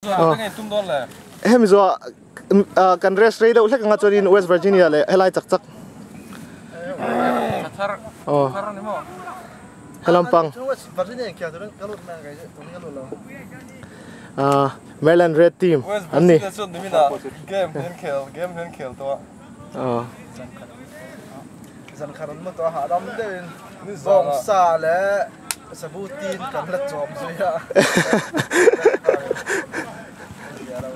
Hemi zawh ah kan rest rei deuh hlek anga chuanin West Virginia leh helai chak chak aw helam pang ah Maryland Red team an ni aw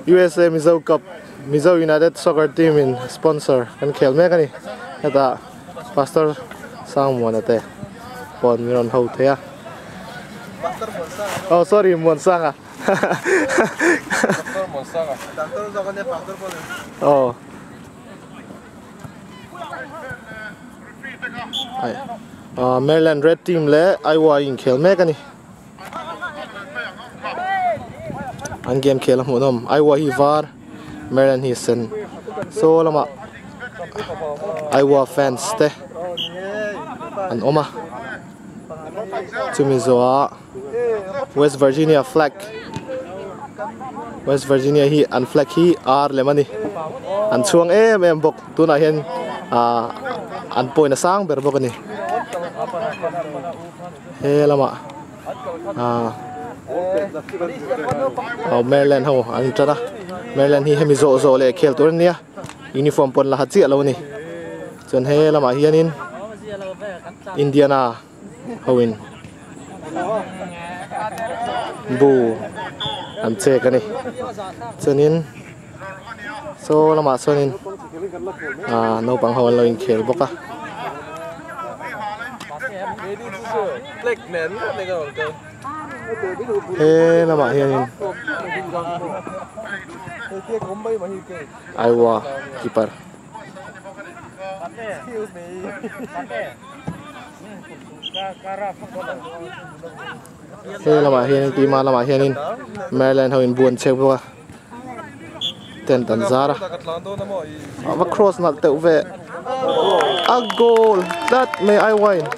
USA Mizo Cup Mizo United Soccer Team in sponsor kan khel mek a ni hetah Pastor Sangmuana te pawh min rawn ho thei a oh sorry Muansanga aw. Maryland Red team leh Iowa inkhel mek a ni. An game khel a hmuhnawm. Iowa hi var, Maryland hi sen. Saw lamah Iowa fans te an awm a. Chumi zawhah West Virginia flag West Virginia hi an flag hi ar lem a ni. An chhuang em em bawk. Tunah hian ah an point a sang ber bawk a ni. He lamah ah aw Maryland ho an tan a. Maryland hi hemi zawh zawh leh khel tur a nia. Uniform pawn la ha chiah lo a ni. Chuan he lamah hianin Indiana hoin bu an chek a ni chuanin saw lamah sawnin ah naupang ho an lo inkhel bawk a. He lamah hianin Iowa keeper. He lamah hianin Pima lamah hianin Maryland ho in buan chhek bawk a tent an zar a a va cross nalh deuh ve a goal tlat mai ai wine.